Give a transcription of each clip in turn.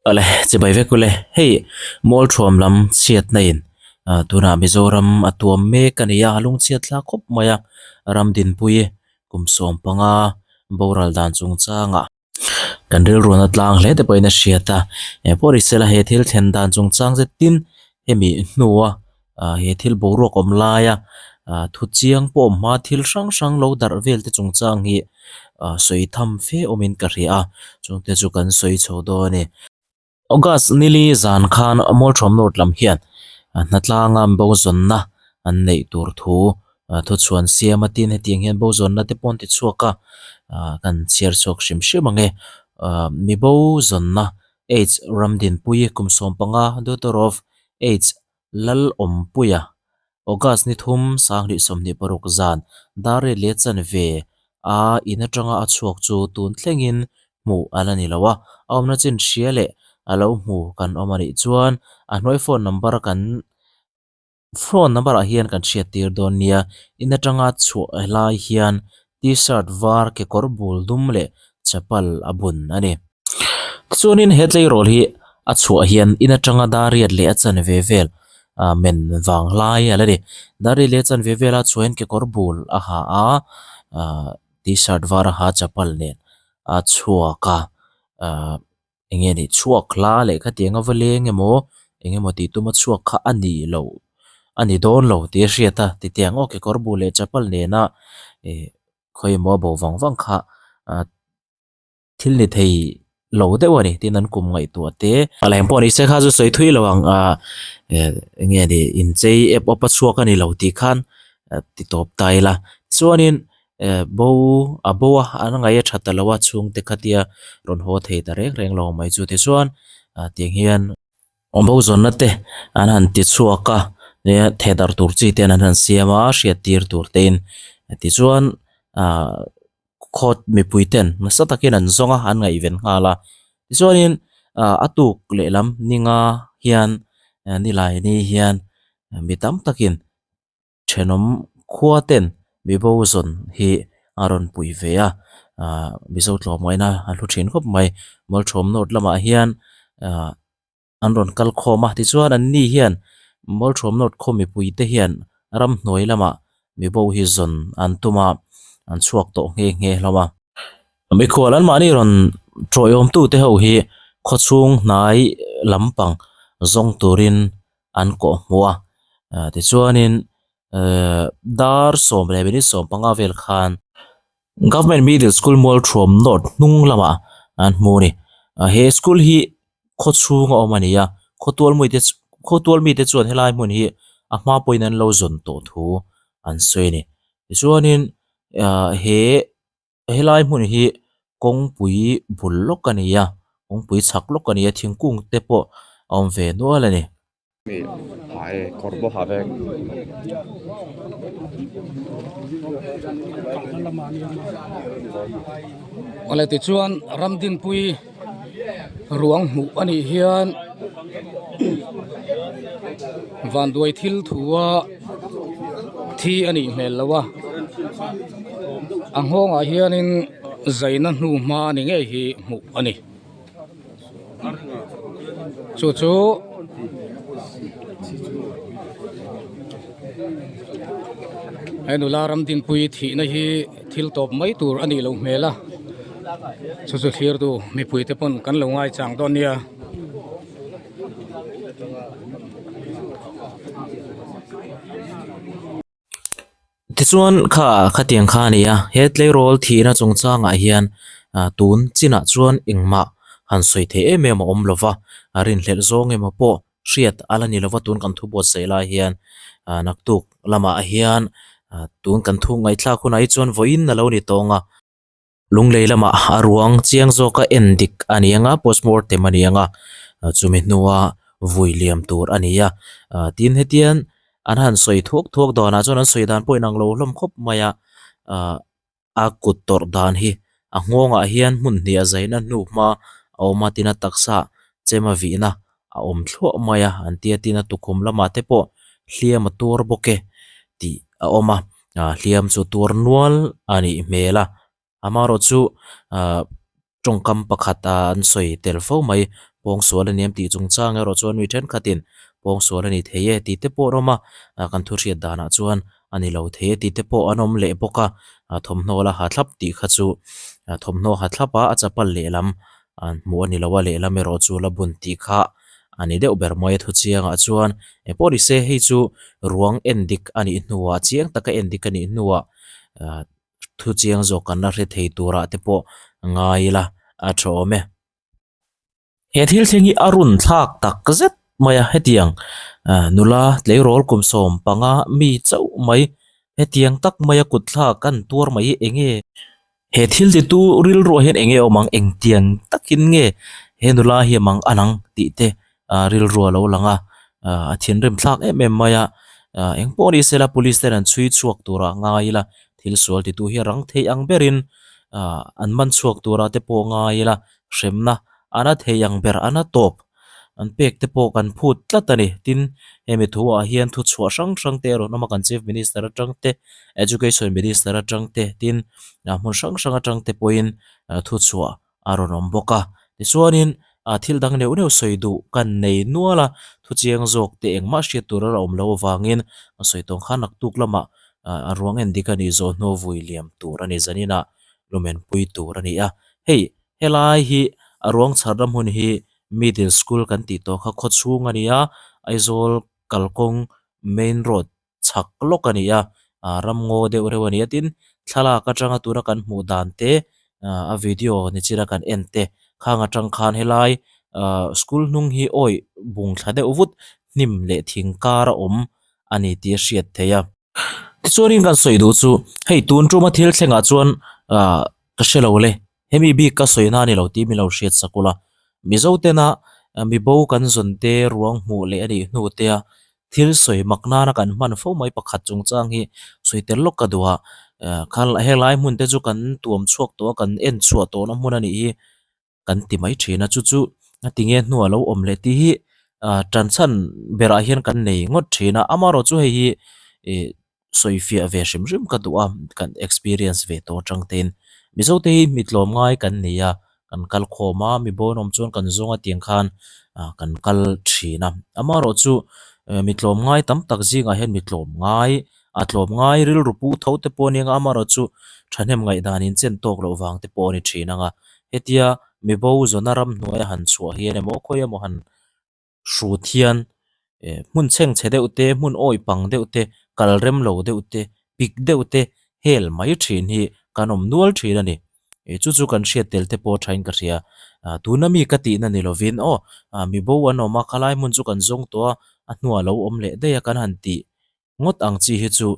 Awle chibai vek ule hei Mualthuam lam chhiatna in ah tunah Mizoram a tuam mek a ni a a lungchhiat thlak khawp mai a Ramdinpui kum 15 boral dan chungchangah kan rilruan a tlang hle te pawhin a hriat a engpawh ni sela he thil thlen dan chungchang zetin hemi hnua ah he thil boruak awm laia ah thu chiang pawh awm hma thil hrang hrang lo darh vel te chungchang hi ah sawi tham fe awmin ka hria a chungte chu kan sawi chho dawn a ni. August nili zan khan Mawlthawm North lam hian hnatlanga bo zawnna an neih tur thu thuchhuan siam a tin hetiang hian bo zawnna te pawh an ti chhuak a ah kan chhiar chhuak hrim hrim ang e ah mibo zawnna H Ramdinpui kum 15 daughter of H Lalawmpuia, August ni thum sanghnih 26 zan dar riat leh chanve a in atanga a chhuak chu tun thlengin hmuh a la ni lo a, a awmna chin hria leh a lo hmu kan awm a nih chuan a hnuai phone number kan phone number ah hian kan hriat tir dawn nia, in atanga chhuah lai hian T-shirt var kekawr bul dum leh chapal a bun a ni. Tichuanin he tleirawl hi a chhuah hian in atanga dar riat leh a chanve vel ah men vang lai a la ni. Dar riat leh a chanve vela chhuah hian kekawr bul a ha a, ah T-shirt var a ha a chapal nen a chhuak a ah eng nge ni chhuak hla leh khatiang a va leng emaw eng emaw tih tuma chhuak kha a ni lo a ni dawn lo tih a hriat a titiang aw kekawr bul leh chapal nena ih khawi emaw a bo vang vang kha ah thil ni thei lo deuh a ni tin an kum ngaihtuah te. A leng pawh ni se kha chu sawi thui lo ang ah eng nge ni inchei ep awp a chhuak a ni lo tih khan ti tawp ta ila chuanin eh bo a bo a an ngaih a tha ta lo a chhungte khatia rawn haw thei ta reng reng lo mai chu tichuan ah tiang hian bo zawnna te an han ti chhuak a nia theh darh tur chi ten an han siam a hriat tir tur te in tichuan ah khaw mipui ten nasa takin an zawng a an ngaihven nghal a tichuanin ah a tuk lehlam ninga hian nilai ni hian mi tam takin. Thenawm khua ten mibo zawn hi a rawn pui ve a ahh mizo tlawmngaihna a hlu thin khawp mai Mawlthawm North lamah hian ahh an rawn kal khawm a tichuan an ni hian Mawlthawm North khaw mipui te hian ramhnuai lamah mibo hi zawn an tum a an chhuak tawh nghe nghe hlawm a. Mikhual an mahni rawn tawiawm tute ho hi khawchhung hnai lampang zawng turin an kawh hmuh a ah tichuanin ehh dar sawm leh minute 15 vel khan government middle school Mualthuam north hnung lamah an hmu a ni ah he school hi khaw chhung a awm a ni a khawtual mite khawtual mite chuan helai hmun hi a hma pawhin an lo zawn tawh thu an sawi a ni tichuanin ah he. Helai hmun hi kawngpui bul lawk a ni a kawngpui chhak lawk a ni a thingkung te pawh a awm ve nual a ni. Awle tichuan Ramdinpui ruang hmuh a nih hian vanduai thil thu a thi a nih hmel lo a a nghawngah hianin zaina hnu hma ni ngei hi hmuh a ni chu chu he nula Ramdinpui thihna hi thil tawp mai tur a nih loh hmel a chu chu thlir tu mipui te pawn kan lo ngaichang dawn nia. Tichuan kha khatiang kha a ni a, he tleirawl thihna chungchangah hian ah tun chinah chuan engmah han sawi theih em em a awm lova, a rinhlelh zawng emaw pawh hriat a la ni lova tun kan thu buatsaih lai hian ah naktuk lamah hian ah tun kan thu ngaihthlak hunah hi chuan vawiin a lo ni tawng a. Lunglei lamah a ruang chiang zawka en dik a ni ang a postmortem a ni ang a chumi hnua vui liam tur a ni a tin hetian an han sawi thuak thuak danah chuan an sawi dan pawh inang lo hlawm khawp mai a ah a kut tawrh dan hi a nghawngah hian hmun hnih a zaina hnu hma a awm a tin a taksa chem a vihna a awm thluah mai a an tia tin a tukhum lamah te pawh hliam a tuar bawk e tih a awm a ah hliam chu tuar nual a nih hmel a amaherawhchu ah tawngkam pakhat ah an sawi tel fo mai. Pawngsual a ni em tih chungchang erawh chuan mi thenkhatin pawngsual a ni thei e tih te pawh an awm a, kan thu hriat danah chuan a ni lo thei e tih te pawh an awm leh bawk a, thawmhnaw la ha thlap tih kha chu thawmhnaw ha thlap a a chapal lehlam an hmuh a ni lo a, lehlam erawh chu la bun tih kha a ni deuh ber mai a thuchiangah chuan engpawh ni se hei chu ruang en dik a nih hnuah chiang taka en dik a nih hnuah thuchiang zawk kan la hre thei turah te pawh ngai ila a tha awm e. He thil thleng hi a run thlak tak zet mai a hetiang nula tleirawl kum 15 mi chauh mai hetiang tak maia kut thlak an tuar mai hi eng nge he thil titu rilruah hian eng nge awm ang engtiang takin nge he nula hi a mang an ang tih te rilru a lo lang a a thinrim thlak em em mai a engpawh ni sela police ten an chhui chhuak turah ngai ila thil sual titu hi a rang theih ang berin an man chhuak turah te pawh ngai ila hremna a na thei ang ber a na tawp an pek te pawh kan phut tlat a ni tin hemi thu ah hian thu chhuah hrang hrang te erawh an awm a kan chief minister atang te education minister atang te tin hmun hrang hrang atang te pawhin thu chhuah a rawn awm bawk a tichuanin ah thil dang neuh neuh sawi duh kan nei nual a thu chiang zawk te engmah hriat tur a awm loh avangin a sawi tawng khan naktuk lamah ah a ruang en dik a nih zawh hnu vui liam tur a ni zaninah lumen pui tur a ni a hei helai hi a ruang chhar ram hun hi middle school kan tih tawh kha khaw chhung a ni a Aizawl kalkawng main road chhak lawk a ni a ah ramngaw deuh reuh a ni a tin thlalak atanga tuna kan hmuh dan te ah a video ni china kan en te khang atang khan helai ah school hnung hi awih bung thla deuh vut hnim leh thing kar a awm a ni tih a hriat theih a. Tichuanin kan sawi duh chu hei tun tuma thil thlengah chuan ah ka hre lo le hemi bik ka sawi na a ni lo tih min lo hriat sak ula Mizo tena mibo kan zawn te ruang hmuh leh a nih hnu te a thil sawi mak nana kan hman fo mai pakhat chungchang hi sawi tel lawk ka duh a helai hmun te chu kan tuam chhuak tawh a kan en chhuah tawhna hmun a nih hi. kan ti mai thin a chu chu a ti nge hnuah lo awm leh tih hi ah tan chhan berah hian kan nei ngawt thin a amaherawh chu hei hi ih sawi fiah ve hrim hrim ka duh a kan experience ve tawh atang te in mizo te hi mi tlawm ngai kan nei a kan kal khawm a mi bawn awm chuan kan zawng a tiang khan ah kan kal thin a amaherawh chu mi tlawm ngai tam tak zingah hian mi tlawm ngai a tlawm ngai rilru pu tho te pawh a nia amaherawh chu thahnem ngaihdan in chen tawk loh vang te pawh a ni thin ang a. Hetia mibo zawna ramhnuai a han chhuah hian emaw khawi emaw han hrut hian eh hmun chhengchhe deuh te hmun awi pang deuh te kal rem lo deuh te pik deuh te hel mai thin hi kan awm nual thin a ni. Eh chu chu kan hriat tel te pawh thain ka hria. Ah tuna mi ka tihna ni lovin aw ah mibo an awm a khalai hmun chu kan zawng tawh a a hnuah lo awm leh daih a kan han tih Ngawt ang chi hi chu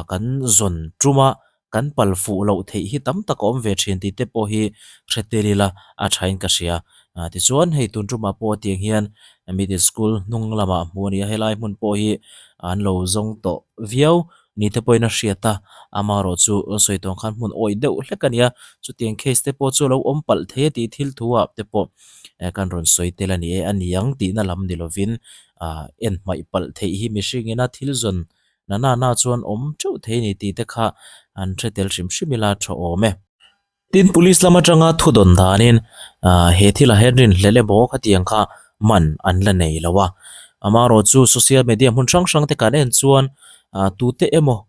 kan zawn tum a, kan pal fuh loh theih hi tam tak a awm ve thin tih te pawh hi hre tel ila a thain ka hria. Tichuan hei tun tumah pawh tiang hian middle school hnung lamah hmuh a ni a, helai hmun pawh hi an lo zawng tawh viau ni te pawhin a hriat a, amaherawh chu sawi tawng khan hmun awih deuh hlek a ni a, chutiang case te pawh chu a lo awm palh thei a tih thil thu ah te pawh kan rawn sawi tel a ni e, a ni ang tihna lam ni lovin ah en hmaih palh theih hi mihring ina thil zawn na na na chuan awm teuh thei a ni tih te kha an hre tel hrim hrim ila tha awm e. Tin police lam atanga thu dawn danin ah he thilah hian rinhlelh emaw khatiang kha man an la nei lo a, amaherawh chu social media hmun hrang hrang te kan en chuan ah tute emaw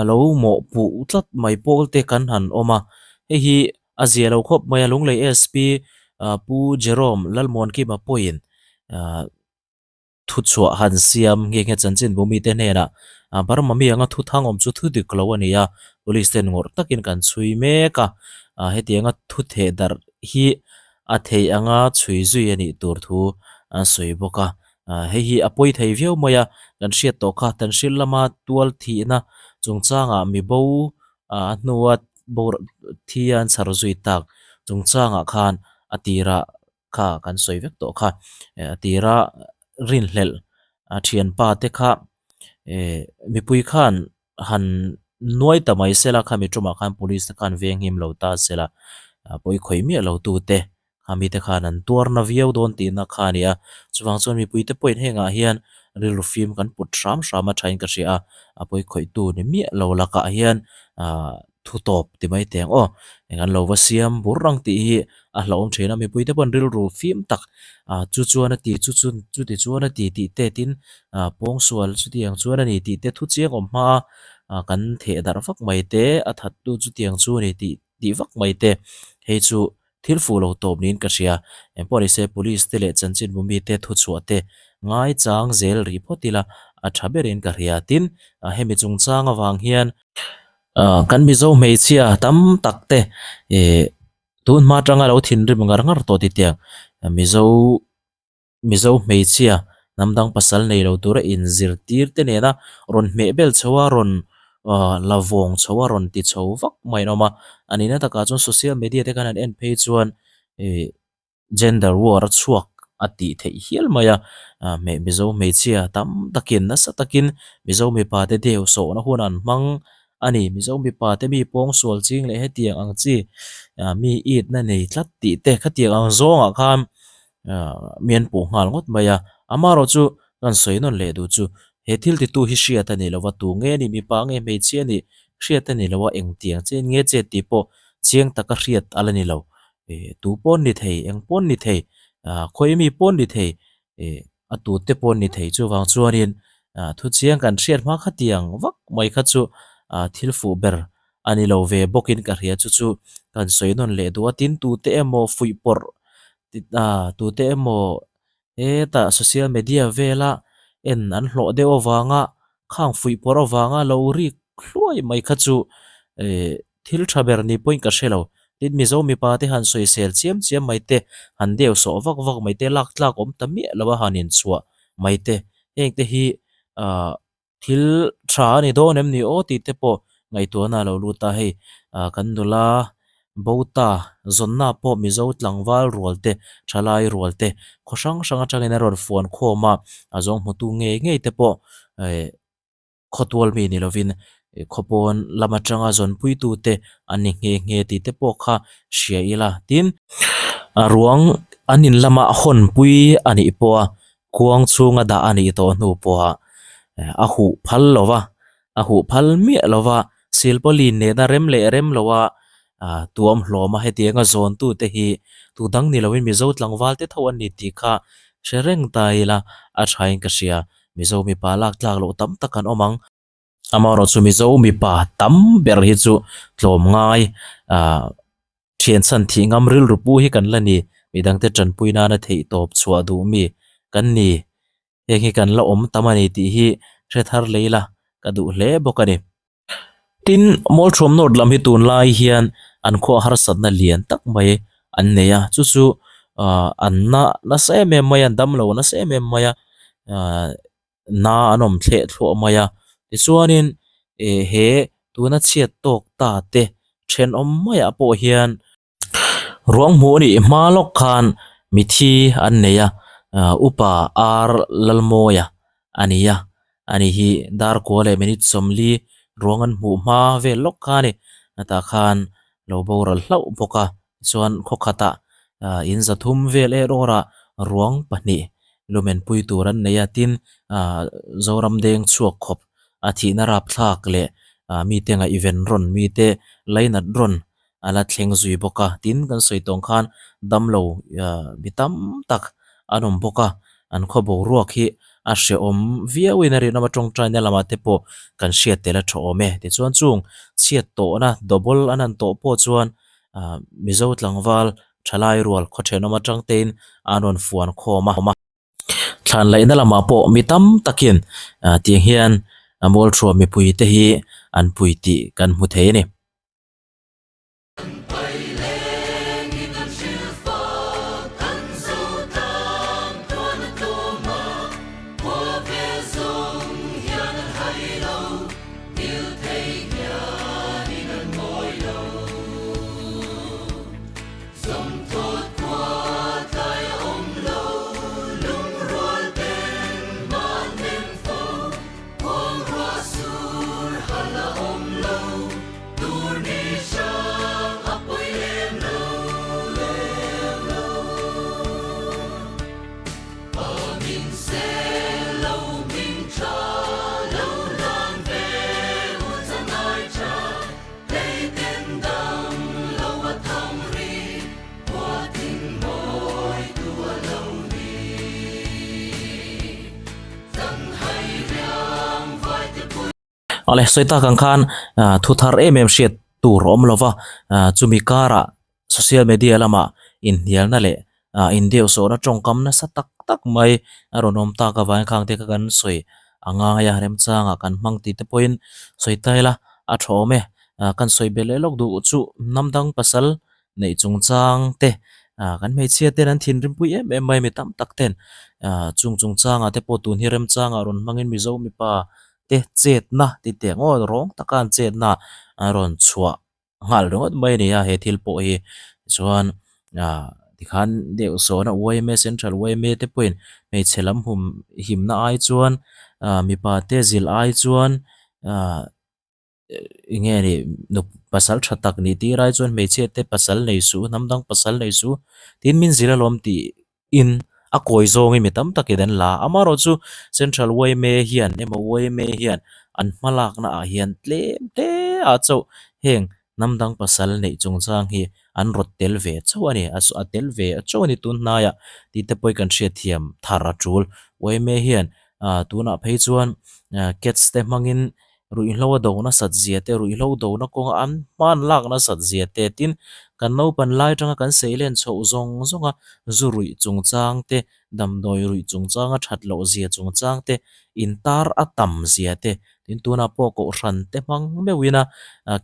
lo mawhpuh tlat mai pawl te kan han awm a, hei hi A zia lo khawp mai a, Lunglei SP Pu Jerome Lalmuankima pawhin thuchhuah han siam nghe nghe chanchinbu mite hnenah Burma mi anga thuthang awm chu thu dik lo a ni a, Police ten ngawrh takin kan chhui mek a, hetianga thu theh darh hi a theih anga chhui zui a nih tur thu an sawi bawk a, hei hi a pawi thei viau mai a, kan hriat tawh kha Tanhril lama tual thihna chungchangah mibo a hnua bawr thi an chhar zui tak chungchangah khan a tirah kha kan sawi vek tawh kha a tira rinhlelh a thianpa te kha eh mipui khan han nuai ta mai sela khami tumah khan police te khan venghim lo ta sela pawi khawih miah lo tu te. a mite khan an tuar na viau dawn tihna kha a ni a, chuvang chuan mipuite pawhin hengah hian rilru fim kan put hram hram a thain ka hria a, a pawi khawihtu ni miah lo lakah hian ahh. Thu tawp ti mai teh ang aw. Eng an lo va siam bur ang tih hi a hlauhawm thin a, mipuite pawh an rilru fim tak ah chu chuan a ti chu chu chuti chuan a ti tih te tin ah pawngsual chutiang chuan a ni tih te thu chiang awm hma a ah kan theh darh vak mai te a that tu chutiang chu a ni tih tih vak mai te hei chu thil fuh lo tawp niin ka hria. Engpawh nise police te leh chanchinbu mite thuchhuah te ngaichang zel rih phawt ila a tha berin ka hria. Tin hemi chungchang avang hian Kan Mizo hmeichhia tam tak te ih tun hma atanga lo thinrim ngar ngar tawh titiang Mizo Mizo hmeichhia hnam dang pasal nei lo tura inzirtir te nena rawn hmeh bel chho a rawn ah la vawng chho a rawn ti chho vak mai an awm a a nihna takah chuan social media te khan han en phei chuan ih Gender war a chhuak a tih theih hial mai a, Mizo hmeichhia tam takin nasa takin Mizo mipa te deu sawhna hun an hmang a ni. Mizo mipa te mi pawngsual ching leh hetiang ang chi mi itna nei tlat tih te khatiang ang zawngah khan mi an puh nghal ngawt mai a. Amaherawh chu kan sawi nawn leh duh chu he thil titu hi hriat a ni lo va, tu nge a nih mipa nge hmeichhia a nih hriat a ni lo a, engtiang chian nge chet tih pawh chiang taka hriat a la ni lo. Eh tu pawn ni thei eng pawn ni thei ah khawi mi pawn ni thei eh a tute pawn ni thei chuvang chuanin ah thu chiang kan hriat hma khatiang vak mai kha chu ah thil fuh ber a ni lo ve bawkin ka hria chu chu kan sawi nawn leh duh a tin tute emaw fuih pawrh ah tute emaw hetah social media vela en an hlawh deuh avanga khang fuih pawrh avanga lo rik hluai mai kha chu eh. Thil tha ber ni pawhin ka hre lo. Tin, Mizo mipa te han sawisel chiam chiam mai te, han deu sawh vak vak mai te, lak tlak awm ta miah lo a han inchhuah mai te, heng te hi ah thil tha a ni dawn em ni aw tih te pawh ngaihtuahna a lo lut a, hei ah kan nula Bota zawnna pawh Mizo tlangval rual te, thalai rual te khaw hrang hrang atangin a rawn fuan khawm a, a zawng hmutu ngei ngei te pawh eh. Khawtual mi ni lovin khawpawn lam atanga zawnpuitute an ni nghe nghe tih te pawh kha hria ila. Tin, ruang an in lama hawnpui a nih pawha kuang chhunga dah a nih tawh hnu pawha a huh phal lo va, a huh phal miah lo va, silpawlin nena rem leh rem loa tuam hlawm a hetianga zawntute hi tu dang ni lovin Mizo tlangval te tho an ni tih kha hre reng ta ila a thain ka hria. Mizo mipa lak tlak loh tam tak an awm ang. Amaherawh chu Mizo mipa tam ber hi chu tlawm ngai ah thian chhan thih ngam rilru pu hi kan la ni. Midangte tanpui nana theih tawp chhuah duh mi kan ni. Heng hi kan la awm tam a ni tih hi hre thar lei la ka duh hle bawk a ni. Tin, Mawlthuam North lam hi tunlai hian an khua harsatna lian tak mai an nei a, chu chu ah an na nasa em em mai a, an damlo nasa em em mai a, ah na an awm thleh thluah mai a. Tichuanin eh he tuna chhiat tawk ta te thenawm maiah pawh hian Ruang hmuh a nih hma lawk khan mithi an nei a, upa R Lalmawia a ni a, ani hi darkua leh minute 40 ruang an hmuh hma vel lawk kha a ni, tah khan lo boral hlauh bawk a, tichuan khaw khatah in 300 vel er awrah ruang pahnih lumen pui tur an nei a, tin Zoram deng chhuak khawp a thihna rapthlak leh mite ngaihven rawn mite lainat rawn a la thleng zui bawk a tin kan sawi tawng khan damlo mi tam tak an awm bawk a an khaw boruak hi a hrehawm viau in a rinawm a tawngtaina lamah te pawh kan hriat tel a tha awm e tichuan chung chhiat tawhna double an han tawh pawh chuan ah Mizo tlangval thalai rual khaw thenawm atang tein an rawn fuan khawm a. Thlan laihna lamah pawh mi tam takin ah tiang hian a mualthuam mipui te hi an pui tih kan hmu thei a ni. Awle sawi tak ang khan thu thar em em hriat tur a awm lova chumi karah social media lamah inhnialna leh indeuhsawhna tawngkam nasa tak tak mai a rawn awm tak avangin khang te kha kan sawi a ngai a remchangah kan hmang tih te pawhin sawi ta ila a tha awm e kan sawi belh leh lawk duh chu hnam dang pasal neih chungchang te kan hmeichhia ten an thinrim pui em em mai mi tam tak ten chung chungchangah te pawh tun hi remchangah rawn hmangin Mizo mipa te chetna ti teh ngawt rawng taka an chetna an rawn chhuah nghal ringawt mai a ni a he thil pawh hi chuan ah tikhan deuh sawna yma central yma te pawhin hmeichhe lam hum himna ai chuan ah mipa te zilh ai chuan ah eng nge ni nu pasal tha tak nih tir ai chuan hmeichhia te pasal nei suh hnam dang pasal nei suh tin min zilh alawm tih in a kawi zawngin mi tam takin an la a amaherawhchu central yma hian emaw yma hian an hma lakna ah hian tlem te ah chauh heng hnam dang pasal neih chungchang hi an rawt tel ve chauh a ni a tel ve chauh a ni tun hnaiah tih te pawhin kan hriatthiam thar a tul yma hian ah tunah phei chuan cats te hmangin ruihhlo a do nasat zia te ruihhlo dona kawnga an hman lak nasat zia te tin kan naupan lai atanga kan seilen chhoh zawng zawng a zu ruih chungchang te damdawi ruih chungchang a that loh zia chungchang te intar a tam zia te tin tunah pawh kohhran te hmang meuhin a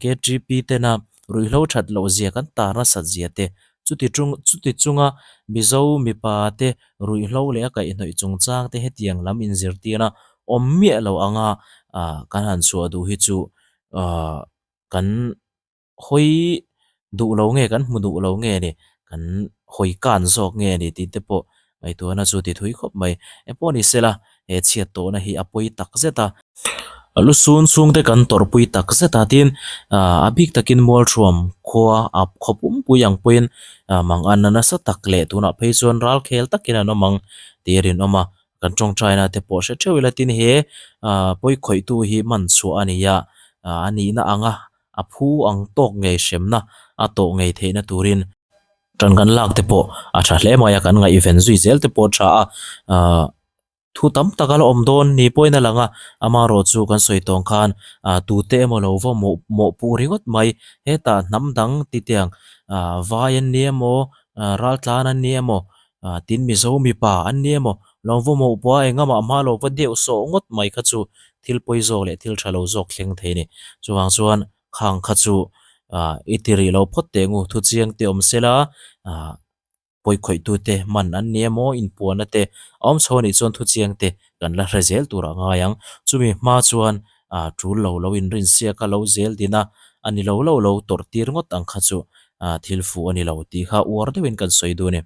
K_T_P tena ruihhlo that loh zia kan tar nasat zia te chuti chung chuti chunga Mizo mipa te ruihhlo leh a kaihhnawih chungchang te hetiang lam inzirtirna awm miah lo anga ah kan han chhuah duh hi chu ah kan hawi duh lo nge kan hmu duh lo nge ni kan hawi kan zawk nge ni tih te pawh ngaihtuahna chu ti thui khawp mai engpawh ni sela he chhiat tawhna hi a pawi tak zet a lu sun chhung te kan tawrhpui tak zet a tin ah a bik takin mualthuam khua a khaw pumpui ang pawhin ah mang an nasa tak leh tunah phei chuan ral khel takin an awm ang tih a rinawm a. Kan tawngtaina te pawh hre theuh ila tin he ah pawi khawih tu hi man chhuah a ni a, ah a nihna anga a phu ang tawk ngei hremna a tawh ngei theihna turin tan kan lak te pawh a tha hle mai a, kan ngaihven zui zel te pawh a tha a, ah thu tam tak a la awm dawn ni pawhin a lang a, amaherawh chu kan sawi tawng khan ah tute emaw lo va mawh mawhpuh ringawt mai hetah hnam dang titiang ah vai an ni emaw ah raltlan an ni emaw Ah tin Mizo mipa an ni emaw Lawngvaw mawhpua engamah hma lo va deuh sawh ngawt mai kha chu thil pawi zawk leh thil tha lo zawk thleng thei a ni. Chuvang chuan khang kha chu ah i ti rih lo phawt teh ngu thu chiang te awm sela ah pawi khawih tu te man an ni emaw inpuanna te a awm chho anih chuan thu chiang te kan la hre zel tur a ngai ang. Chumi hma chuan ah tul lo lo inrinsiak a lo zel din a a ni lo lo lo tawrh tir ngawt ang kha chu ah thil fuh a ni lo tih kha uar deuhin kan sawi dun e.